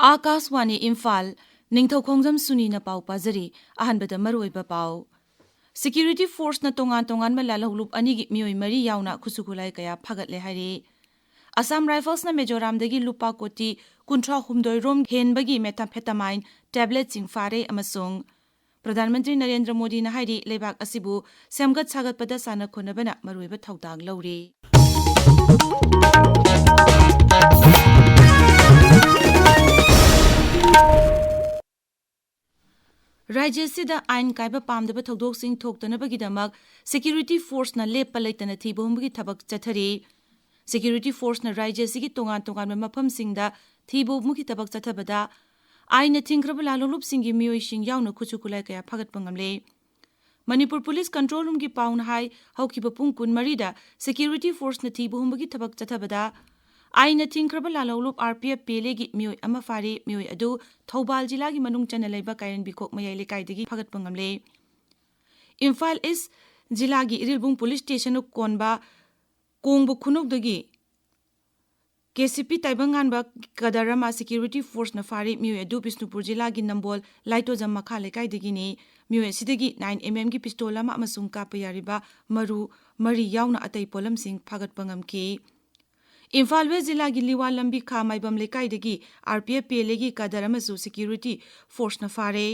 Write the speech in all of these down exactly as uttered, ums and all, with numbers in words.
ꯑꯥꯀꯥꯁꯋꯥꯅꯤ ꯏꯝꯐꯥꯜ, ꯅꯤꯡꯊꯧꯈꯣꯡꯖꯝ ꯁꯨꯅꯤꯅ ꯄꯥꯎ ꯄꯥꯖꯔꯤ꯫ ꯑꯍꯥꯟꯕꯗ ꯃꯔꯨꯑꯣꯏꯕ ꯄꯥꯎ꯫ ꯁꯦꯀ꯭ꯌꯨꯔꯤꯇꯤ ꯐꯣꯔꯁꯅ ꯇꯣꯉꯥꯟ ꯇꯣꯉꯥꯟꯕ ꯂꯥꯜꯍꯧꯂꯨꯞ ꯑꯅꯤꯒꯤ ꯃꯤꯑꯣꯏ ꯃꯔꯤ ꯌꯥꯎꯅ ꯈꯨꯠꯁꯨ ꯈꯨꯠꯂꯥꯏ ꯀꯌꯥ ꯐꯥꯒꯠꯂꯦ ꯍꯥꯏꯔꯤ꯫ ꯑꯁꯥꯝ ꯔꯥꯏꯐꯜꯁꯅ ꯃꯤꯖꯣꯔꯥꯝꯗꯒꯤ ꯂꯨꯄꯥ ꯀꯣꯇꯤ ꯀꯨꯟꯊ꯭ꯔꯥ ꯍꯨꯝꯗꯣꯏ ꯔꯣꯝ ꯍꯦꯟꯕꯒꯤ ꯃꯦꯊꯥꯝꯐꯦꯇꯥꯃꯥꯏꯟ ꯇꯦꯕ꯭ꯂꯦꯠꯁꯤꯡ ꯐꯥꯔꯦ ꯑꯃꯁꯨꯡ ꯄ꯭ꯔꯙꯥꯟ ꯃꯟꯇ꯭ꯔꯤ ꯅꯔꯦꯟꯗ꯭ꯔ ꯃꯣꯗꯤꯅ ꯍꯥꯏꯔꯤ, ꯂꯩꯕꯥꯛ ꯑꯁꯤꯕꯨ ꯁꯦꯝꯒꯠ ꯁꯥꯒꯠꯄꯗ ꯁꯥꯟꯅ ꯈꯣꯠꯅꯕꯅ ꯃꯔꯨꯑꯣꯏꯕ ꯊꯧꯗꯥꯡ ꯂꯧꯔꯤ꯫ ꯔꯥꯖ꯭ꯌ ꯑꯁꯤꯗ ꯑꯥꯏꯟ ꯀꯥꯏꯕ ꯄꯥꯝꯗꯕ ꯊꯧꯗꯣꯛꯁꯤꯡ ꯊꯣꯛꯇꯅꯕꯒꯤꯗꯃꯛ ꯁꯦꯀ꯭ꯌꯨꯔꯤꯇꯤ ꯐꯣꯔꯁꯅ ꯂꯦꯞꯄ ꯂꯩꯇꯅ ꯊꯤꯕ ꯍꯨꯝꯕꯒꯤ ꯊꯕꯛ ꯆꯠꯊꯔꯤ꯫ ꯁꯦꯀ꯭ꯌꯨꯔꯤꯇꯤ ꯐꯣꯔꯁꯅ ꯔꯥꯖ꯭ꯌ ꯑꯁꯤꯒꯤ ꯇꯣꯉꯥꯟ ꯇꯣꯉꯥꯟꯕ ꯃꯐꯝꯁꯤꯡꯗ ꯊꯤꯕ ꯍꯨꯝꯕꯒꯤ ꯊꯕꯛ ꯆꯠꯊꯕꯗ ꯑꯥꯏꯟꯅ ꯊꯤꯡꯈ꯭ꯔꯕ ꯂꯥꯜꯍꯧꯂꯨꯞꯁꯤꯡꯒꯤ ꯃꯤꯑꯣꯏꯁꯤꯡ ꯌꯥꯎꯅ ꯈꯨꯠꯁꯨ ꯈꯨꯠꯂꯥꯏ ꯀꯌꯥ ꯐꯥꯒꯠꯄ ꯉꯝꯂꯦ꯫ ꯃꯅꯤꯄꯨꯔ ꯄꯨꯂꯤꯁ ꯀꯟꯇ꯭ꯔꯣꯜ ꯔꯨꯝꯒꯤ ꯄꯥꯎꯅ ꯍꯥꯏ, ꯍꯧꯈꯤꯕ ꯄꯨꯡ ꯀꯨꯟꯃꯔꯤꯗ ꯁꯦꯀ꯭ꯌꯨꯔꯤꯇꯤ ꯐꯣꯔꯁꯅ ꯊꯤꯕ ꯍꯨꯝꯕꯒꯤ ꯊꯕꯛ ꯆꯠꯊꯕꯗ ꯑꯥꯏꯟꯅ ꯊꯤꯡꯈ꯭ꯔꯕ ꯂꯥꯜꯍꯧꯂꯨꯞ R P F P L ꯑꯦꯒꯤ ꯃꯤꯑꯣꯏ ꯑꯃ ꯐꯥꯔꯦ꯫ ꯃꯤꯑꯣꯏ ꯑꯗꯨ ꯊꯧꯕꯥꯜ ꯖꯤꯂꯥꯒꯤ ꯃꯅꯨꯡ ꯆꯟꯅ ꯂꯩꯕ ꯀꯥꯏꯔꯦꯟꯕꯤꯈꯣꯛ ꯃꯌꯥꯏ ꯂꯩꯀꯥꯏꯗꯒꯤ ꯐꯥꯒꯠꯄ ꯉꯝꯂꯦ꯫ ꯏꯝꯐꯥꯜ ꯏꯁ ꯖꯤꯂꯥꯒꯤ ꯏꯔꯤꯜꯕꯨꯡ ꯄꯨꯂꯤꯁ ꯁ꯭ꯇꯦꯁꯟꯅ ꯀꯣꯟꯕ ꯀꯣꯡꯕ ꯈꯨꯅꯧꯗꯒꯤ ꯀꯦ ꯁꯤ ꯄꯤ ꯇꯥꯏꯕꯪꯉꯥꯟꯕ ꯀꯗꯔ ꯑꯃ ꯁꯦꯀ꯭ꯌꯨꯔꯤꯇꯤ ꯐꯣꯔꯁꯅ ꯐꯥꯔꯤ꯫ ꯃꯤꯑꯣꯏ ꯑꯗꯨ ꯕꯤꯁꯅꯨꯄꯨꯔ ꯖꯤꯂꯥꯒꯤ ꯅꯝꯕꯣꯜ ꯂꯥꯏꯇꯣꯖꯝ ꯃꯈꯥ ꯂꯩꯀꯥꯏꯗꯒꯤꯅꯤ꯫ ꯃꯤꯑꯣꯏ ꯑꯁꯤꯗꯒꯤ ꯅꯥꯏꯟ ꯑꯦꯝ ꯑꯦꯝꯒꯤ ꯄꯤꯁꯇꯣꯜ ꯑꯃ ꯑꯃꯁꯨꯡ ꯀꯥꯞꯄ ꯌꯥꯔꯤꯕ ꯃꯔꯨ ꯃꯔꯤ ꯌꯥꯎꯅ ꯑꯇꯩ ꯄꯣꯠꯂꯝꯁꯤꯡ ꯐꯥꯒꯠꯄ ꯉꯝꯈꯤ꯫ ꯏꯝꯐꯥꯜ ꯋꯦꯁ ꯖꯤꯂꯥꯒꯤ ꯂꯤꯋꯥ ꯂꯝꯕꯤ ꯈꯥ ꯃꯥꯏꯕꯝ ꯂꯩꯀꯥꯏꯗꯒꯤ R P F P L ꯑꯦꯒꯤ ꯀꯗꯔ ꯑꯃꯁꯨ ꯁꯦꯀ꯭ꯌꯨꯔꯤꯇꯤ ꯐꯣꯔꯁꯅ ꯐꯥꯔꯦ꯫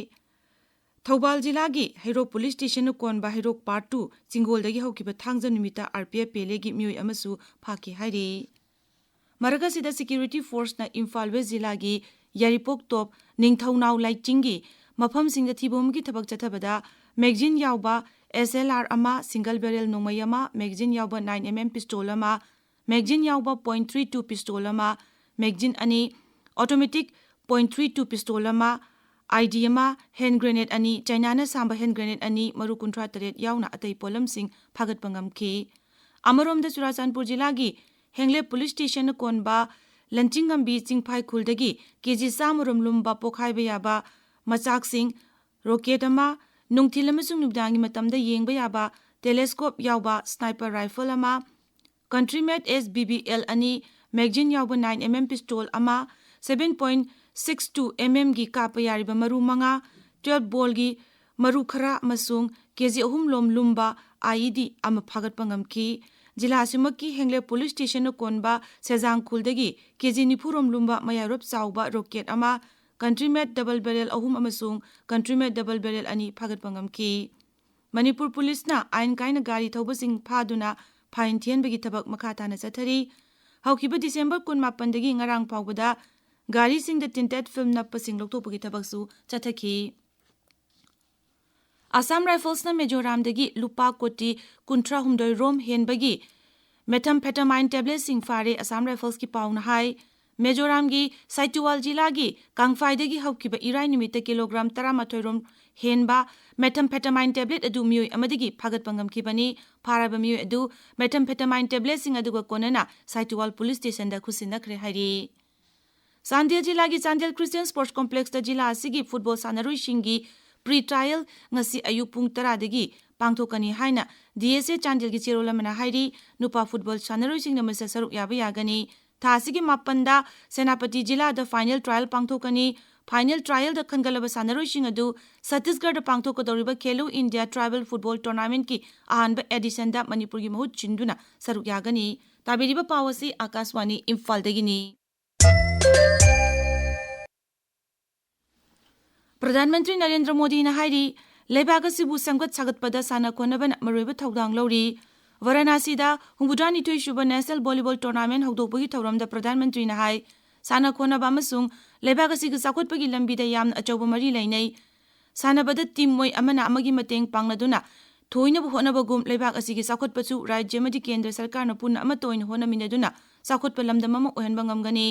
ꯊꯧꯕꯥꯜ ꯖꯤꯂꯥꯒꯤ ꯍꯩꯔꯣꯛ ꯄꯨꯂꯤꯁ ꯁ꯭ꯇꯦꯁꯟꯅ ꯀꯣꯟꯕ ꯍꯩꯔꯣꯛ ꯄꯥꯔꯠ ꯇꯨ ꯆꯤꯡꯒꯣꯜꯗꯒꯤ ꯍꯧꯈꯤꯕ ꯊꯥꯡꯖ ꯅꯨꯃꯤꯠꯇ R P F P L ꯑꯦꯒꯤ ꯃꯤꯑꯣꯏ ꯑꯃꯁꯨ ꯐꯥꯈꯤ ꯍꯥꯏꯔꯤ꯫ ꯃꯔꯛ ꯑꯁꯤꯗ ꯁꯦꯀ꯭ꯌꯨꯔꯤꯇꯤ ꯐꯣꯔꯁꯅ ꯏꯝꯐꯥꯜ ꯋꯦꯁ ꯖꯤꯂꯥꯒꯤ ꯌꯥꯏꯔꯤꯄꯣꯛ ꯇꯣꯞ, ꯅꯤꯡꯊꯧꯅꯥꯎ ꯂꯥꯏꯆꯤꯡꯒꯤ ꯃꯐꯝꯁꯤꯡꯗ ꯊꯤꯕ ꯍꯨꯝꯕꯒꯤ ꯊꯕꯛ ꯆꯠꯊꯕꯗ ꯃꯦꯒꯖꯤꯟ ꯌꯥꯎꯕ ꯑꯦꯁ ꯑꯦꯜ ꯑꯥꯔ ꯑꯃ, ꯁꯤꯡꯒꯜ ꯕꯦꯔꯦꯜ ꯅꯣꯡꯃꯩ ꯑꯃ, ꯃꯦꯒꯖꯤꯟ ꯌꯥꯎꯕ ꯅꯥꯏꯟ ꯑꯦꯝ ꯑꯦꯝ ꯄꯤꯁꯇꯣꯜ ꯑꯃ, ꯃꯦꯒꯖꯤꯟ ꯌꯥꯎꯕ ꯄꯣꯏꯟꯠ ꯊ꯭ꯔꯤ ꯇꯨ ꯄꯤꯁꯇꯣꯜ ꯑꯃ, ꯃꯦꯒꯖꯤꯟ ꯑꯅꯤ, automatic point three two pistol ꯑꯃ, ꯑꯥꯏ ꯗꯤ ꯑꯃ, ꯍꯦꯟ ꯒ꯭ꯔꯦꯅꯦꯗ ꯑꯅꯤ, ꯆꯥꯏꯅꯥꯅ ꯁꯥꯕ ꯍꯦꯟ ꯒ꯭ꯔꯦꯅꯦꯗ ꯑꯅꯤ, ꯃꯔꯨ ꯀꯨꯟꯊ꯭ꯔꯥ ꯇꯔꯦꯠ ꯌꯥꯎꯅ ꯑꯇꯩ ꯄꯣꯠꯂꯝꯁꯤꯡ ꯐꯥꯒꯠꯄ ꯉꯝꯈꯤ꯫ ꯑꯃꯔꯣꯝꯗ ꯆꯨꯔꯥꯆꯥꯟꯄꯨꯔ ꯖꯤꯂꯥꯒꯤ ꯍꯦꯡꯂꯦꯞ ꯄꯨꯂꯤꯁ ꯁ꯭ꯇꯦꯁꯟꯅ ꯀꯣꯟꯕ ꯂꯟꯆꯤꯡꯉꯝꯕꯤ ꯆꯤꯡꯐꯥꯏ ꯈꯨꯜꯗꯒꯤ ꯀꯦ ꯖꯤ ꯆꯥꯝꯃ ꯔꯣꯝ ꯂꯨꯝꯕ ꯄꯣꯈꯥꯏꯕ ꯌꯥꯕ ꯃꯆꯥꯛꯁꯤꯡ, ꯔꯣꯀꯦꯠ ꯑꯃ, ꯅꯨꯡꯊꯤꯜ ꯑꯃꯁꯨꯡ ꯅꯨꯃꯤꯗꯥꯡꯒꯤ ꯃꯇꯝꯗ ꯌꯦꯡꯕ ꯌꯥꯕ ꯇꯦꯂꯦꯁꯀꯣꯞ ꯌꯥꯎꯕ ꯁ꯭ꯅꯥꯏꯄꯔ ꯔꯥꯏꯐꯜ ꯑꯃ, ꯀꯟꯇ꯭ꯔꯤ ꯃꯦꯗ ꯑꯦꯁ ꯕꯤ ꯕꯤ ꯑꯦꯜ ꯑꯅꯤ, ꯃꯦꯒꯖꯤꯟ ꯌꯥꯎꯕ ꯅꯥꯏꯟ ꯑꯦꯝ ꯑꯦꯝ ꯄꯤꯁꯇꯣꯜ ꯑꯃ, seven point six two M ꯑꯦꯝꯒꯤ ꯀꯥꯞꯄ ꯌꯥꯔꯤꯕ ꯃꯔꯨ ꯃꯉꯥ, ꯇꯨꯌꯦꯜꯐ ꯕꯣꯜꯒꯤ ꯃꯔꯨ ꯈꯔ ꯑꯃꯁꯨꯡ ꯀꯦ ꯖꯤ ꯑꯍꯨꯝ ꯂꯣꯝ ꯂꯨꯝꯕ ꯑꯥꯏ ꯏ ꯗꯤ ꯑꯃ ꯐꯥꯒꯠꯄ ꯉꯝꯈꯤ꯫ ꯖꯤꯂꯥ ꯑꯁꯤꯃꯛꯀꯤ ꯍꯦꯡꯂꯦꯞ ꯄꯨꯂꯤꯁ ꯁ꯭ꯇꯦꯁꯟꯅ ꯀꯣꯟꯕ ꯁꯦꯖꯥꯡ ꯈꯨꯜꯗꯒꯤ ꯀꯦ ꯖꯤ ꯅꯤꯐꯨ ꯔꯣꯝ ꯂꯨꯝꯕ ꯃꯌꯥꯏꯔꯣꯞ ꯆꯥꯎꯕ ꯔꯣꯀꯦꯠ ꯑꯃ, ꯀꯟꯇ꯭ꯔꯤ ꯃꯦꯠ ꯗꯕꯜ ꯕꯦꯔꯦꯜ ꯑꯍꯨꯝ ꯑꯃꯁꯨꯡ ꯀꯟꯇ꯭ꯔꯤ ꯃꯦꯠ ꯗꯕꯜ ꯕꯦꯔꯦꯜ ꯑꯅꯤ ꯐꯥꯒꯠꯄ ꯉꯝꯈꯤ꯫ ꯃꯅꯤꯄꯨꯔ ꯄꯨꯂꯤꯁꯅ ꯑꯥꯏꯟ ꯀꯥꯏꯅ ꯒꯥꯔꯤ ꯊꯧꯕꯁꯤꯡ ꯐꯥꯗꯨꯅ ꯐꯥꯏꯟ ꯊꯤꯍꯟꯕꯒꯤ ꯊꯕꯛ ꯃꯈꯥ ꯇꯥꯅ ꯆꯠꯊꯔꯤ꯫ ꯍꯧꯈꯤꯕ ꯗꯤꯁꯦꯝꯕꯔ ꯀꯨꯟꯃꯥꯄꯟꯗꯒꯤ ꯉꯔꯥꯡ ꯐꯥꯎꯕꯗ ꯒꯥꯔꯤꯁꯤꯡꯗ ꯇꯤꯟꯇꯦꯠ ꯐꯤꯜꯝ ꯅꯞꯄꯁꯤꯡ ꯂꯧꯊꯣꯛꯄꯒꯤ ꯊꯕꯛꯁꯨ ꯆꯠꯊꯈꯤ꯫ ꯑꯁꯥꯝ ꯔꯥꯏꯐꯜꯁꯅ ꯃꯤꯖꯣꯔꯥꯝꯗꯒꯤ ꯂꯨꯄꯥ ꯀꯣꯇꯤ ꯀꯨꯟꯊ꯭ꯔꯥ ꯍꯨꯝꯗꯣꯏ ꯔꯣꯝ ꯍꯦꯟꯕꯒꯤ ꯃꯦꯊꯝꯐꯦꯇꯥꯃꯥꯏꯟ ꯇꯦꯕ꯭ꯂꯦꯠꯁꯤꯡ ꯐꯥꯔꯦ, ꯑꯁꯥꯝ ꯔꯥꯏꯐꯜꯁꯀꯤ ꯄꯥꯎꯅ ꯍꯥꯏ꯫ ꯃꯤꯖꯣꯔꯥꯝꯒꯤ ꯁꯥꯏꯇꯨꯋꯥꯜ ꯖꯤꯂꯥꯒꯤ ꯀꯥꯡꯐꯥꯏꯗꯒꯤ ꯍꯧꯈꯤꯕ ꯏꯔꯥꯏ ꯅꯨꯃꯤꯠꯇ ꯀꯤꯂꯣꯒ꯭ꯔꯥꯝ ꯇꯔꯥꯃꯥꯊꯣꯏ ꯔꯣꯝ ꯍꯦꯟꯕ ꯃꯦꯊꯝꯐꯦꯇꯥꯃꯥꯏꯟ ꯇꯦꯕ꯭ꯂꯦꯠ ꯑꯗꯨ ꯃꯤꯑꯣꯏ ꯑꯃꯗꯒꯤ ꯐꯥꯒꯠꯄ ꯉꯝꯈꯤꯕꯅꯤ꯫ ꯐꯥꯔꯕ ꯃꯤꯑꯣꯏ ꯑꯗꯨ ꯃꯦꯊꯝꯐꯦꯇꯥꯃꯥꯏꯟ ꯇꯦꯕ꯭ꯂꯦꯠꯁꯤꯡ ꯑꯗꯨꯒ ꯀꯣꯟꯅꯅ ꯁꯥꯏꯇꯨꯋꯥꯜ ꯄꯨꯂꯤꯁ ꯁ꯭ꯇꯦꯁꯟꯗ ꯈꯨꯠꯁꯤꯟꯅꯈ꯭ꯔꯦ ꯍꯥꯏꯔꯤ꯫ ꯆꯥꯟꯗꯦꯜ ꯖꯤꯂꯥꯒꯤ ꯆꯥꯟꯗꯦꯜ ꯈ꯭ꯔꯤꯁꯇꯤꯌꯟ ꯁ꯭ꯄꯣꯔꯠꯁ ꯀꯣꯝꯄ꯭ꯂꯦꯛꯁꯇ ꯖꯤꯂꯥ ꯑꯁꯤꯒꯤ ꯐꯨꯠꯕꯣꯜ ꯁꯥꯟꯅꯔꯣꯏꯁꯤꯡꯒꯤ ꯄ꯭ꯔꯤ ꯇ꯭ꯔꯥꯌꯦꯜ ꯉꯁꯤ ꯑꯌꯨꯛ ꯄꯨꯡ ꯇꯔꯥꯗꯒꯤ ꯄꯥꯡꯊꯣꯛꯀꯅꯤ ꯍꯥꯏꯅ ꯗꯤ ꯑꯦꯁ ꯑꯦ ꯆꯥꯟꯗꯦꯜꯒꯤ ꯆꯦꯔꯣꯜ ꯑꯃꯅ ꯍꯥꯏꯔꯤ꯫ ꯅꯨꯄꯥ ꯐꯨꯠꯕꯣꯜ ꯁꯥꯟꯅꯔꯣꯏꯁꯤꯡꯅ ꯃꯁꯤꯗ ꯁꯔꯨꯛ ꯌꯥꯕ ꯌꯥꯒꯅꯤ꯫ ꯊꯥ ꯑꯁꯤꯒꯤ ꯃꯥꯄꯟꯗ ꯁꯦꯅꯥꯄꯇꯤ ꯖꯤꯂꯥꯗ ꯐꯥꯏꯅꯦꯜ ꯇ꯭ꯔꯥꯌꯦꯜ ꯄꯥꯡꯊꯣꯛꯀꯅꯤ꯫ ꯐꯥꯏꯅꯦꯜ ꯇ꯭ꯔꯥꯌꯦꯜꯗ ꯈꯟꯒꯠꯂꯕ ꯁꯥꯟꯅꯔꯣꯏꯁꯤꯡ ꯑꯗꯨ ꯁꯠꯇꯤꯁꯒꯔꯗ ꯄꯥꯡꯊꯣꯛꯀꯗꯧꯔꯤꯕ ꯈꯦꯂꯣ ꯏꯟꯗꯤꯌꯥ ꯇ꯭ꯔꯥꯏꯕꯦꯜ ꯐꯨꯠꯕꯣꯜ ꯇꯣꯔꯅꯥꯃꯦꯟꯠꯀꯤ ꯑꯍꯥꯟꯕ ꯑꯦꯗꯤꯁꯟꯗ ꯃꯅꯤꯄꯨꯔꯒꯤ ꯃꯍꯨꯠ ꯁꯤꯟꯗꯨꯅ ꯁꯔꯨꯛ ꯌꯥꯒꯅꯤ꯫ ꯇꯥꯕꯤꯔꯤꯕ ꯄꯥꯎ ꯑꯁꯤ ꯑꯥꯀꯥꯁꯋꯥꯅꯤ ꯏꯝꯐꯥꯜꯗꯒꯤꯅꯤ꯫ ꯄ꯭ꯔꯙꯥꯟ ꯃꯟꯇ꯭ꯔꯤ ꯅꯔꯦꯟꯗ꯭ꯔ ꯃꯣꯗꯤꯅ ꯍꯥꯏꯔꯤ, ꯂꯩꯕꯥꯛ ꯑꯁꯤꯕꯨ ꯁꯦꯝꯒꯠ ꯁꯥꯒꯠꯄꯗ ꯁꯥꯟꯅ ꯈꯣꯠꯅꯕꯅ ꯃꯔꯨꯑꯣꯏꯕ ꯊꯧꯗꯥꯡ ꯂꯧꯔꯤ꯫ ꯚꯥꯔꯥꯅꯥꯁꯤꯗ ꯍꯨꯝꯐꯨꯇꯔꯥꯅꯤꯊꯣꯏ ꯁꯨꯕ ꯅꯦꯁꯅꯦꯜ ꯚꯣꯂꯤꯕꯣꯜ ꯇꯣꯔꯅꯥꯃꯦꯟꯠ ꯍꯧꯗꯣꯛꯄꯒꯤ ꯊꯧꯔꯝꯗ ꯄ꯭ꯔꯙꯥꯟ ꯃꯟꯇ꯭ꯔꯤꯅ ꯍꯥꯏ, ꯁꯥꯟꯅ ꯈꯣꯠꯅꯕ ꯑꯃꯁꯨꯡ ꯂꯩꯕꯥꯛ ꯑꯁꯤꯒꯤ ꯆꯥꯎꯈꯠꯄꯒꯤ ꯂꯝꯕꯤꯗ ꯌꯥꯝꯅ ꯑꯆꯧꯕ ꯃꯔꯤ ꯂꯩꯅꯩ꯫ ꯁꯥꯟꯅꯕꯗ ꯇꯤꯝ ꯑꯣꯏ ꯑꯃꯅ ꯑꯃꯒꯤ ꯃꯇꯦꯡ ꯄꯥꯡꯅꯗꯨꯅ ꯊꯣꯏꯅꯕ ꯍꯣꯠꯅꯕꯒꯨꯝ, ꯂꯩꯕꯥꯛ ꯑꯁꯤꯒꯤ ꯆꯥꯎꯈꯠꯄꯁꯨ ꯔꯥꯖ꯭ꯌ ꯑꯃꯗꯤ ꯀꯦꯟꯗ꯭ꯔ ꯁꯔꯀꯥꯔꯅ ꯄꯨꯟꯅ ꯑꯃꯠꯇ ꯑꯣꯏꯅ ꯍꯣꯠꯅꯃꯤꯟꯅꯗꯨꯅ ꯆꯥꯎꯈꯠꯄ ꯂꯝꯗꯝ ꯑꯃ ꯑꯣꯏꯍꯟꯕ ꯉꯝꯒꯅꯤ꯫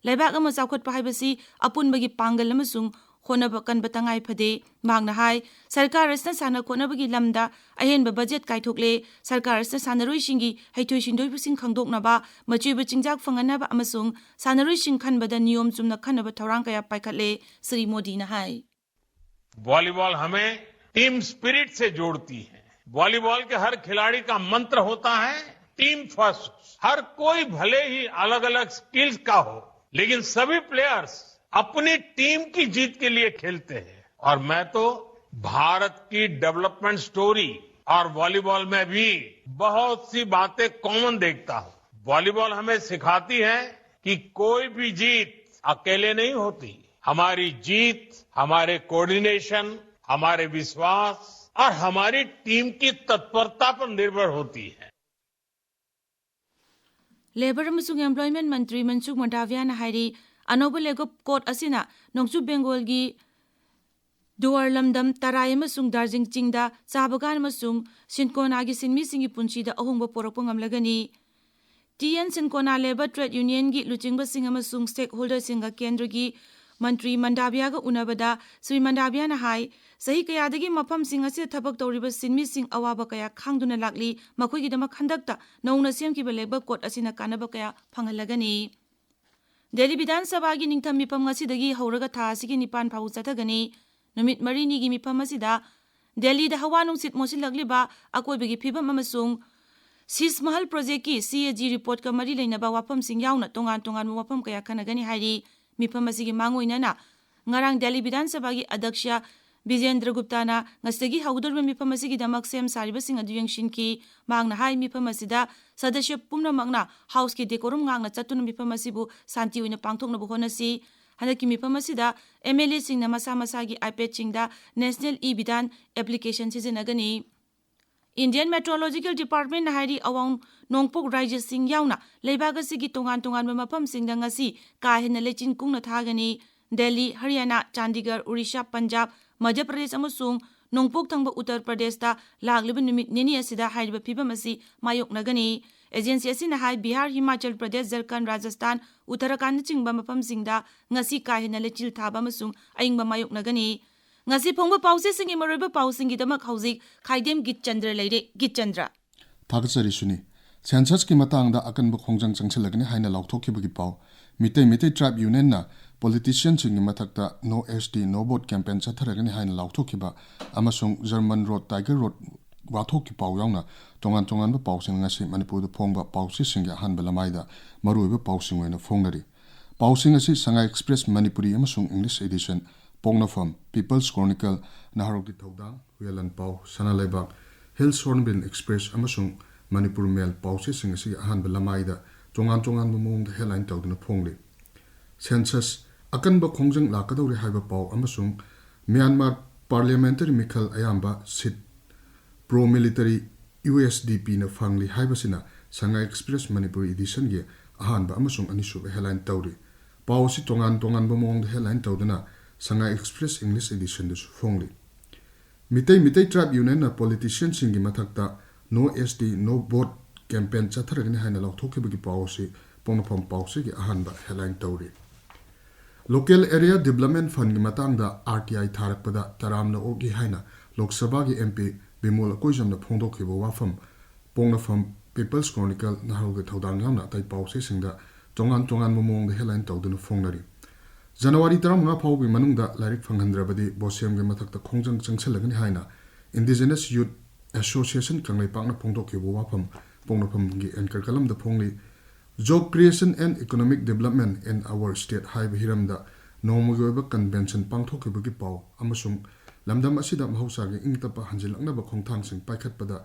ꯂꯩꯕꯥꯛ ꯑꯃ ꯆꯥꯎꯈꯠꯄ ꯍꯥꯏꯕꯁꯤ ꯑꯄꯨꯟꯕꯒꯤ ꯄꯥꯡꯒꯜ ꯑꯃꯁꯨꯡ ꯍꯣꯠꯅꯕ ꯀꯟꯕ ꯇꯉꯥꯏ ꯐꯗꯦ꯫ ꯃꯍꯥꯛꯅ ꯍꯥꯏ, ꯁꯔꯀꯥꯔ ꯑꯁꯤꯅ ꯁꯥꯟꯅ ꯈꯣꯠꯅꯕꯒꯤ ꯂꯝꯗ ꯑꯍꯦꯟꯕ ꯕꯖꯦꯠ ꯀꯥꯏꯊꯣꯛꯂꯦ꯫ ꯁꯔꯀꯥꯔ ꯑꯁꯤꯅ ꯁꯥꯟꯅꯔꯣꯏꯁꯤꯡꯒꯤ ꯍꯩꯊꯣꯏ ꯁꯤꯡꯊꯣꯏꯕꯁꯤꯡ ꯈꯪꯗꯣꯛꯅꯕ, ꯃꯆꯤꯕ ꯆꯤꯟꯖꯥꯛ ꯐꯪꯍꯟꯅꯕ ꯑꯃꯁꯨꯡ ꯁꯥꯟꯅꯔꯣꯏꯁꯤꯡ ꯈꯟꯕꯗ ꯅꯤꯌꯣꯝ ꯆꯨꯝꯅ ꯈꯟꯅꯕ ꯊꯧꯔꯥꯡ ꯀꯌꯥ ꯄꯥꯏꯈꯠꯂꯦ꯫ ꯁ꯭ꯔꯤ ꯃꯣꯗꯤꯅ ꯍꯥꯏ꯫ वॉलीबॉल हमें टीम स्पिरिट से जोड़ती है। वॉलीबॉल के हर खिलाड़ी का मंत्र होता है टीम फर्स्ट। हर कोई भले ही अलग-अलग स्किल्स का हो, लेकिन सभी प्लेयर्स अपनी टीम की जीत के लिए खेलते हैं। और मैं तो भारत की डेवलपमेंट स्टोरी और वॉलीबॉल में भी बहुत सी बातें कॉमन देखता हूं। वॉलीबॉल हमें सिखाती है कि कोई भी जीत अकेले नहीं होती। हमारी जीत हमारे कोऑर्डिनेशन, हमारे विश्वास और हमारी टीम की तत्परता पर निर्भर होती है। Labour ꯑꯃꯁꯨꯡ Employment ꯃꯟꯇ꯭ꯔꯤ ꯃꯟꯁꯨꯈ ꯃꯟꯗꯥꯚꯤꯌꯥꯅ ꯍꯥꯏꯔꯤ, ꯑꯅꯧꯕ ꯂꯦꯕꯔ ꯀꯣꯗ ꯑꯁꯤꯅ ꯅꯣꯡꯆꯨꯞ ꯕꯦꯡꯒꯣꯜꯒꯤ ꯗꯨꯋꯥꯔ ꯂꯝꯗꯝ, ꯇꯔꯥꯏ ꯑꯃꯁꯨꯡ ꯗꯥꯔꯖꯤꯡ ꯆꯤꯡꯗ ꯆꯥ ꯕꯒꯥꯟ ꯑꯃꯁꯨꯡ ꯁꯤꯟꯀꯣꯅꯥꯒꯤ ꯁꯤꯟꯃꯤꯁꯤꯡꯒꯤ ꯄꯨꯟꯁꯤꯗ ꯑꯍꯣꯡꯕ ꯄꯨꯔꯛꯄ ꯉꯝꯂꯒꯅꯤ꯫ ꯇꯤ ꯑꯦꯟ ꯁꯤꯟꯀꯣꯅꯥ ꯂꯦꯕꯔ ꯇ꯭ꯔꯦꯗ ꯌꯨꯅꯤꯌꯟꯒꯤ ꯂꯨꯆꯤꯡꯕꯁꯤꯡ ꯑꯃꯁꯨꯡ ꯁ꯭ꯇꯦꯛꯍꯣꯜꯗꯔꯁꯤꯡꯒ ꯀꯦꯟꯗ꯭ꯔꯒꯤ ꯃꯟꯇ꯭ꯔꯤ ꯃꯟꯗꯥꯚꯤꯌꯥꯒ ꯎꯅꯕꯗ ꯁ꯭ꯔꯤ ꯃꯟꯗꯥꯚꯤꯌꯥꯅ ꯍꯥꯏ, ꯆꯍꯤ ꯀꯌꯥꯗꯒꯤ ꯃꯐꯝꯁꯤꯡ ꯑꯁꯤꯗ ꯊꯕꯛ ꯇꯧꯔꯤꯕ ꯁꯤꯟꯃꯤꯁꯤꯡ ꯑꯋꯥꯕ ꯀꯌꯥ ꯈꯥꯡꯗꯨꯅ ꯂꯥꯛꯂꯤ, ꯃꯈꯣꯏꯒꯤꯗꯃꯛ ꯍꯟꯗꯛꯇ ꯅꯧꯅ ꯁꯦꯝꯈꯤꯕ ꯂꯦꯕꯔ ꯀꯣꯗ ꯑꯁꯤꯅ ꯀꯥꯟꯅꯕ ꯀꯌꯥ ꯐꯪꯍꯜꯂꯒꯅꯤ꯫ ꯗꯦꯜꯂꯤ ꯕꯤꯙꯥꯟ ꯁꯚꯥꯒꯤ ꯅꯤꯡꯊꯝ ꯃꯤꯐꯝ ꯉꯁꯤꯗꯒꯤ ꯍꯧꯔꯒ ꯊꯥ ꯑꯁꯤꯒꯤ ꯅꯤꯄꯥꯟ ꯐꯥꯎ ꯆꯠꯊꯒꯅꯤ꯫ ꯅꯨꯃꯤꯠ ꯃꯔꯤꯅꯤꯒꯤ ꯃꯤꯐꯝ ꯑꯁꯤꯗ ꯗꯦꯜꯂꯤꯗ ꯍꯋꯥ ꯅꯨꯡꯁꯤꯠ ꯃꯣꯠꯁꯤꯜꯂꯛꯂꯤꯕ ꯑꯀꯣꯏꯕꯒꯤ ꯐꯤꯕꯝ ꯑꯃꯁꯨꯡ ꯁꯤꯁ ꯃꯍꯜ ꯄ꯭ꯔꯣꯖꯦꯛꯀꯤ ꯁꯤ ꯑꯦ ꯖꯤ ꯔꯤꯄꯣꯔꯠꯀ ꯃꯔꯤ ꯂꯩꯅꯕ ꯋꯥꯐꯝꯁꯤꯡ ꯌꯥꯎꯅ ꯇꯣꯉꯥꯟ ꯇꯣꯉꯥꯟꯕ ꯋꯥꯐꯝ ꯀꯌꯥ ꯈꯟꯅꯒꯅꯤ ꯍꯥꯏꯔꯤ꯫ ꯃꯤꯐꯝ ꯑꯁꯤꯒꯤ ꯃꯥꯡꯑꯣꯏꯅꯅ ꯉꯔꯥꯡ ꯗꯦꯜꯂꯤ ꯕꯤꯙꯥꯟ ꯁꯚꯥꯒꯤ ꯑꯗ꯭ꯌꯛꯁ ꯕꯤꯖꯦꯟꯗ꯭ꯔ ꯒꯨꯞꯇꯥꯅ ꯉꯁꯤꯗꯒꯤ ꯍꯧꯒꯗꯧꯔꯤꯕ ꯃꯤꯐꯝ ꯑꯁꯤꯒꯤꯗꯃꯛ ꯁꯦꯝ ꯁꯥꯔꯤꯕꯁꯤꯡ ꯑꯗꯨ ꯌꯦꯡꯁꯤꯟꯈꯤ꯫ ꯃꯍꯥꯛꯅ ꯍꯥꯏ, ꯃꯤꯐꯝ ꯑꯁꯤꯗ ꯁꯗꯁ꯭ꯌ ꯄꯨꯝꯅꯃꯛꯅ ꯍꯥꯎꯁꯀꯤ ꯗꯦꯀꯣꯔꯝ ꯉꯥꯛꯅ ꯆꯠꯇꯨꯅ ꯃꯤꯐꯝ ꯑꯁꯤꯕꯨ ꯁꯥꯟꯇꯤ ꯑꯣꯏꯅ ꯄꯥꯡꯊꯣꯛꯅꯕ ꯍꯣꯠꯅꯁꯤ꯫ ꯍꯟꯗꯛꯀꯤ ꯃꯤꯐꯝ ꯑꯁꯤꯗ ꯑꯦꯝ ꯑꯦꯜ ꯑꯦꯁꯤꯡꯅ ꯃꯁꯥ ꯃꯁꯥꯒꯤ ꯑꯥꯏꯄꯦꯗꯁꯤꯡꯗ ꯅꯦꯁꯅꯦꯜ ꯏ ꯕꯤꯙꯥꯟ ꯑꯦꯄ꯭ꯂꯤꯀꯦꯁꯟ ꯁꯤꯖꯤꯟꯅꯒꯅꯤ꯫ ꯏꯟꯗꯤꯌꯟ ꯃꯦꯇ꯭ꯔꯣꯂꯣꯖꯤꯀꯦꯜ ꯗꯤꯄꯥꯔꯠꯃꯦꯟꯠꯅ ꯍꯥꯏꯔꯤ, ꯑꯋꯥꯡ ꯅꯣꯡꯄꯣꯛ ꯔꯥꯖ꯭ꯌꯁꯤꯡ ꯌꯥꯎꯅ ꯂꯩꯕꯥꯛ ꯑꯁꯤꯒꯤ ꯇꯣꯉꯥꯟ ꯇꯣꯉꯥꯟꯕ ꯃꯐꯝꯁꯤꯡꯗ ꯉꯁꯤ ꯀꯥ ꯍꯦꯟꯅ ꯂꯩꯆꯤꯟ ꯀꯨꯡꯅ ꯊꯥꯒꯅꯤ꯫ ꯗꯦꯜꯂꯤ, ꯍꯔꯤꯌꯥꯅꯥ, ꯆꯥꯟꯗꯤꯒꯔ, ꯑꯣꯔꯤꯁꯥ, ꯄꯟꯖꯥꯕ, ꯃꯙ꯭ꯌ ꯄ꯭ꯔꯗꯦꯁ ꯑꯃꯁꯨꯡ ꯅꯣꯡꯄꯣꯛ ꯊꯪꯕ ꯎꯠꯇꯔ ꯄ꯭ꯔꯗꯦꯁꯇ ꯂꯥꯛꯂꯤꯕ ꯅꯨꯃꯤꯠ ꯅꯤꯅꯤ ꯑꯁꯤꯗ ꯍꯥꯏꯔꯤꯕ ꯐꯤꯕꯝ ꯑꯁꯤ ꯃꯥꯌꯣꯛꯅꯒꯅꯤ꯫ ꯑꯦꯖꯦꯟꯁꯤ ꯑꯁꯤꯅ ꯍꯥꯏ, ꯕꯤꯍꯥꯔ, ꯍꯤꯃꯥꯆꯜ ꯄ꯭ꯔꯗꯦꯁ, ꯖꯔꯈꯟꯗ, ꯔꯥꯖꯁꯊꯥꯟ, ꯎꯠꯇꯔꯥꯈꯟꯗꯅꯆꯤꯡꯕ ꯃꯐꯝꯁꯤꯡꯗ ꯉꯁꯤ ꯀꯥ ꯍꯦꯟꯅ ꯂꯩꯆꯤꯜ ꯊꯥꯕ ꯑꯃꯁꯨꯡ ꯑꯏꯪꯕ ꯃꯥꯌꯣꯛꯅꯒꯅꯤ꯫ ꯉꯁꯤ ꯐꯣꯡꯕ ꯄꯥꯎꯆꯦꯁꯤꯡꯒꯤ ꯃꯔꯨꯑꯣꯏꯕ ꯄꯥꯎꯁꯤꯡꯒꯤꯗꯃꯛ ꯍꯧꯖꯤꯛ ꯈꯥꯏꯗꯦꯝ ꯒꯤꯠꯆꯟꯗ꯭ꯔ ꯂꯩꯔꯦ꯫ ꯒꯤꯠꯆꯟꯗ꯭ꯔ꯫ ꯊꯥꯒꯠꯆꯔꯤ ꯁꯨꯅꯤ꯫ ꯁꯦꯟꯁꯁꯀꯤ ꯃꯇꯥꯡꯗ ꯑꯀꯟꯕ ꯈꯣꯡꯖꯪ ꯆꯪꯁꯤꯜꯂꯒꯅꯤ ꯍꯥꯏꯅ ꯂꯥꯎꯊꯣꯛꯈꯤꯕꯒꯤ ꯄꯥꯎ꯫ ꯃꯤꯇꯩ ꯃꯩꯇꯩ ꯇ꯭ꯔꯥꯏꯕ ꯌꯨꯅꯤꯌꯟꯅ ꯄꯣꯂꯤꯇꯤꯁꯤꯌꯟꯁꯤꯡꯒꯤ ꯃꯊꯛꯇ "No S T, No Vote" campaign ꯆꯠꯊꯔꯒꯅꯤ ꯍꯥꯏꯅ ꯂꯥꯎꯊꯣꯛꯈꯤꯕ ꯑꯃꯁꯨꯡ ꯖꯔꯃꯟ ꯔꯣꯗ, ꯇꯥꯏꯒꯔ ꯔꯣꯗ ꯋꯥꯊꯣꯛꯀꯤ ꯄꯥꯎ ꯌꯥꯎꯅ ꯇꯣꯉꯥꯟ ꯇꯣꯉꯥꯟꯕ ꯄꯥꯎꯁꯤꯡ ꯉꯁꯤ ꯃꯅꯤꯄꯨꯔꯗ ꯐꯣꯡꯕ ꯄꯥꯎꯆꯦꯁꯤꯡꯒꯤ ꯑꯍꯥꯟꯕ ꯂꯃꯥꯏꯗ ꯃꯔꯨꯑꯣꯏꯕ ꯄꯥꯎꯁꯤꯡ ꯑꯣꯏꯅ ꯐꯣꯡꯅꯔꯤ꯫ ꯄꯥꯎꯁꯤꯡ ꯑꯁꯤ ꯁꯉꯥꯏ ꯑꯦꯛꯁꯄ꯭ꯔꯦꯁ ꯃꯅꯤꯄꯨꯔꯤ ꯑꯃꯁꯨꯡ ꯏꯪꯂꯤꯁ ꯑꯦꯗꯤꯁꯟ, ꯄꯣꯛꯅꯐꯝ, ꯄꯤꯄꯜꯁ ꯀ꯭ꯔꯣꯅꯤꯀꯜ, ꯅꯍꯥꯔꯣꯜꯒꯤ ꯊꯧꯗꯥꯡ, ꯍꯨꯌꯦꯜꯂꯟ ꯄꯥꯎ, ꯁꯅꯥ ꯂꯩꯕꯥꯛ, ꯍꯤꯜꯁ ꯍꯣꯔꯟꯕꯤꯜ ꯑꯦꯛꯁꯄ꯭ꯔꯦꯁ ꯑꯃꯁꯨꯡ ꯃꯅꯤꯄꯨꯔ ꯃꯦꯜ ꯄꯥꯎꯆꯦꯁꯤꯡ ꯑꯁꯤꯒꯤ ꯑꯍꯥꯟꯕ ꯂꯃꯥꯏꯗ ꯇꯣꯉꯥꯟ ꯇꯣꯉꯥꯟꯕ ꯃꯑꯣꯡꯗ ꯍꯦꯗꯂꯥꯏꯟ ꯇꯧꯗꯨꯅ ꯐꯣꯡꯂꯤ꯫ ꯁꯦꯟꯁꯁ ꯑꯀꯟꯕ ꯈꯣꯡꯖꯪ ꯂꯥꯛꯀꯗꯧꯔꯤ ꯍꯥꯏꯕ ꯄꯥꯎ ꯑꯃꯁꯨꯡ ꯃ꯭ꯌꯥꯟꯃꯥꯔ ꯄꯥꯔꯂꯤꯌꯥꯃꯦꯟꯇꯔꯤ ꯃꯤꯈꯜ ꯑꯌꯥꯝꯕ seat pro military U S D ꯄꯤꯅ ꯐꯪꯂꯤ ꯍꯥꯏꯕꯁꯤꯅ ꯁꯉꯥꯏ ꯑꯦꯛꯁꯄ꯭ꯔꯦꯁ ꯃꯅꯤꯄꯨꯔꯤ ꯏꯗꯤꯁꯟꯒꯤ ꯑꯍꯥꯟꯕ ꯑꯃꯁꯨꯡ ꯑꯅꯤꯁꯨꯕ ꯍꯦꯗꯂꯥꯏꯟ ꯇꯧꯔꯤ꯫ ꯄꯥꯎ ꯑꯁꯤ ꯇꯣꯉꯥꯟ ꯇꯣꯉꯥꯟꯕ ꯃꯑꯣꯡꯗ ꯍꯦꯗꯂꯥꯏꯟ ꯇꯧꯗꯨꯅ ꯁꯉꯥꯏ ꯑꯦꯛꯁꯄ꯭ꯔꯦꯁ ꯏꯪꯂꯤꯁ ꯏꯗꯤꯁꯟꯗꯁꯨ ꯐꯣꯡꯂꯤ꯫ ꯃꯤꯇꯩ ꯃꯤꯇꯩ ꯇ꯭ꯔꯥꯏꯕ ꯌꯨꯅꯤꯌꯟꯅ ꯄꯣꯂꯤꯇꯤꯁꯤꯌꯟꯁꯤꯡꯒꯤ ꯃꯊꯛꯇ "No S T, No Vote" campaign ꯆꯠꯊꯔꯒꯅꯤ ꯍꯥꯏꯅ ꯂꯥꯎꯊꯣꯛꯈꯤꯕꯒꯤ ꯄꯥꯎ ꯑꯁꯤ ꯄꯣꯛꯅꯐꯝ ꯄꯥꯎꯆꯦꯒꯤ ꯑꯍꯥꯟꯕ ꯍꯦꯗꯂꯥꯏꯟ ꯇꯧꯔꯤ꯫ ꯂꯣꯀꯦꯜ ꯑꯦꯔꯤꯌꯥ ꯗꯤꯕꯂꯞꯃꯦꯟ ꯐꯟꯒꯤ ꯃꯇꯥꯡꯗ ꯑꯥꯔ ꯇꯤ ꯑꯥꯏ ꯊꯥꯔꯛꯄꯗ ꯇꯔꯥꯝꯅ ꯑꯣꯛꯏ ꯍꯥꯏꯅ ꯂꯣꯛ ꯁꯚꯥꯒꯤ ꯑꯦꯝ ꯄꯤ ꯕꯤꯃꯣꯜ ꯑꯀꯣꯏꯖꯝꯅ ꯐꯣꯡꯗꯣꯛꯈꯤꯕ ꯋꯥꯐꯝ ꯄꯣꯛꯅꯐꯝ, ꯄꯤꯄꯜꯁ ꯀ꯭ꯔꯣꯅꯤꯀꯜ, ꯅꯍꯥꯔꯣꯜꯒꯤ ꯊꯧꯗꯥꯡ ꯌꯥꯎꯅ ꯑꯇꯩ ꯄꯥꯎꯆꯦꯁꯤꯡꯗ ꯇꯣꯉꯥꯟ ꯇꯣꯉꯥꯟꯕ ꯃꯑꯣꯡꯗ ꯍꯦꯗꯂꯥꯏꯟ ꯇꯧꯗꯨꯅ ꯐꯣꯡꯅꯔꯤ꯫ ꯖꯅꯋꯥꯔꯤ ꯇꯔꯥꯃꯉꯥ ꯐꯥꯎꯕꯒꯤ ꯃꯅꯨꯡꯗ ꯂꯥꯏꯔꯤꯛ ꯐꯪꯍꯟꯗ꯭ꯔꯕꯗꯤ ꯕꯣꯁꯦꯝꯒꯤ ꯃꯊꯛꯇ ꯈꯣꯡꯖꯪ ꯆꯪꯁꯤꯜꯂꯒꯅꯤ ꯍꯥꯏꯅ ꯏꯟꯗꯤꯖꯤꯅꯁ ꯌꯨꯠ ꯑꯦꯁꯣꯁꯤꯌꯦꯁꯟ ꯀꯪꯂꯩꯄꯥꯛꯅ ꯐꯣꯡꯗꯣꯛꯈꯤꯕ ꯋꯥꯐꯝ ꯄꯣꯛꯅꯐꯝꯒꯤ anchor ꯀꯂꯝꯗ ꯐꯣꯡꯂꯤ꯫ "Job Creation and Economic Development in Our State" ꯍꯥꯏꯕ ꯍꯤꯔꯝꯗ ꯅꯣꯡꯃꯒꯤ ꯑꯣꯏꯕ ꯀꯟꯚꯦꯟꯁꯟ ꯄꯥꯡꯊꯣꯛꯈꯤꯕꯒꯤ ꯄꯥꯎ ꯑꯃꯁꯨꯡ ꯂꯝꯗꯝ ꯑꯁꯤꯗ ꯃꯍꯧꯁꯥꯒꯤ ꯏꯪ ꯇꯞꯄ ꯍꯟꯖꯤꯜꯂꯛꯅꯕ ꯈꯣꯡꯊꯥꯡꯁꯤꯡ ꯄꯥꯏꯈꯠꯄꯗ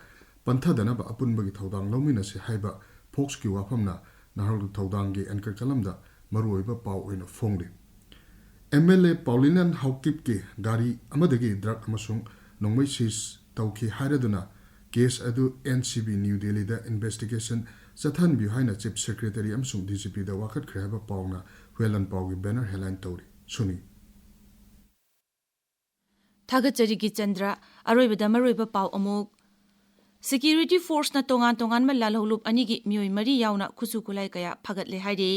ꯄꯟꯊꯗꯅꯕ ꯑꯄꯨꯟꯕꯒꯤ ꯊꯧꯗꯥꯡ ꯂꯧꯃꯤꯟꯅꯁꯤ ꯍꯥꯏꯕ ꯐꯣꯛꯁꯀꯤ ꯋꯥꯐꯝꯅ ꯅꯍꯥꯔꯣꯜꯒꯤ ꯊꯧꯗꯥꯡꯒꯤ ꯑꯦꯡꯀꯔ ꯀꯂꯝꯗ ꯃꯔꯨꯑꯣꯏꯕ ꯄꯥꯎ ꯑꯣꯏꯅ ꯐꯣꯡꯂꯤ꯫ ꯑꯦꯝ ꯑꯦꯜ ꯑꯦ ꯄꯥꯎꯂꯤꯅꯟ ꯍꯥꯎꯀꯤꯞꯀꯤ ꯒꯥꯔꯤ ꯑꯃꯗꯒꯤ ꯗ꯭ꯔꯒ ꯑꯃꯁꯨꯡ ꯅꯣꯡꯃꯩ ꯁꯤꯖ ꯇꯧꯈꯤ ꯍꯥꯏꯔꯗꯨꯅ ꯀꯦꯁ ꯑꯗꯨ ꯑꯦꯟ ꯁꯤ ꯕꯤ ꯅ꯭ꯌꯨ ꯗꯦꯜꯂꯤꯗ ꯏꯟꯚꯦꯁꯇꯤꯒꯦꯁꯟ ꯆꯠꯊꯍꯟꯕꯤꯌꯨ ꯍꯥꯏꯅ ꯆꯤꯐ ꯁꯦꯀ꯭ꯔꯦꯇꯔꯤ ꯑꯃꯁꯨꯡ ꯗꯤ ꯖꯤ ꯄꯤꯗ ꯋꯥꯀꯠꯈ꯭ꯔꯦ ꯍꯥꯏꯕ ꯄꯥꯎꯅ ꯍꯨꯌꯦꯜꯂꯟ ꯄꯥꯎꯒꯤ ꯕꯦꯅꯔ ꯍꯦꯗꯂꯥꯏꯟ ꯇꯧꯔꯤ꯫ ꯁꯨꯅꯤ꯫ ꯊꯥꯒꯠꯆꯔꯤ ꯒꯤꯆꯟꯗ꯭ꯔ꯫ ꯑꯔꯣꯏꯕꯗ ꯃꯔꯨꯑꯣꯏꯕ ꯄꯥꯎ ꯑꯃꯨꯛ꯫ ꯁꯦꯀ꯭ꯌꯨꯔꯤꯇꯤ ꯐꯣꯔꯁꯅ ꯇꯣꯉꯥꯟ ꯇꯣꯉꯥꯟꯕ ꯂꯥꯜꯍꯧꯂꯨꯞ ꯑꯅꯤꯒꯤ ꯃꯤꯑꯣꯏ ꯃꯔꯤ ꯌꯥꯎꯅ ꯈꯨꯠꯁꯨ ꯈꯨꯠꯂꯥꯏ ꯀꯌꯥ ꯐꯒꯠꯂꯦ ꯍꯥꯏꯔꯤ꯫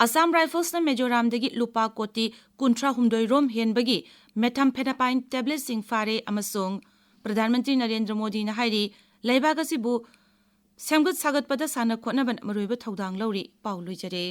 ꯑꯁꯥꯝ ꯔꯥꯏꯐꯜꯁꯅ ꯃꯤꯖꯣꯔꯥꯝꯗꯒꯤ ꯂꯨꯄꯥ ꯀꯣꯇꯤ ꯀꯨꯟꯊ꯭ꯔꯥ ꯍꯨꯝꯗꯣꯏ ꯔꯣꯝ ꯍꯦꯟꯕꯒꯤ methamphetamine ꯇꯦꯕ꯭ꯂꯦꯠꯁꯤꯡ ꯐꯥꯔꯦ ꯑꯃꯁꯨꯡ ꯄ꯭ꯔꯙꯥꯟ ꯃꯟꯇ꯭ꯔꯤ ꯅꯔꯦꯟꯗ꯭ꯔ ꯃꯣꯗꯤꯅ ꯍꯥꯏꯔꯤ, ꯂꯩꯕꯥꯛ ꯑꯁꯤꯕꯨ ꯁꯦꯝꯒꯠ ꯁꯥꯒꯠꯄꯗ ꯁꯥꯟꯅ ꯈꯣꯠꯅꯕꯅ ꯃꯔꯨꯑꯣꯏꯕ ꯊꯧꯗꯥꯡ ꯂꯧꯔꯤ꯫ ꯄꯥꯎ ꯂꯣꯏꯖꯔꯦ꯫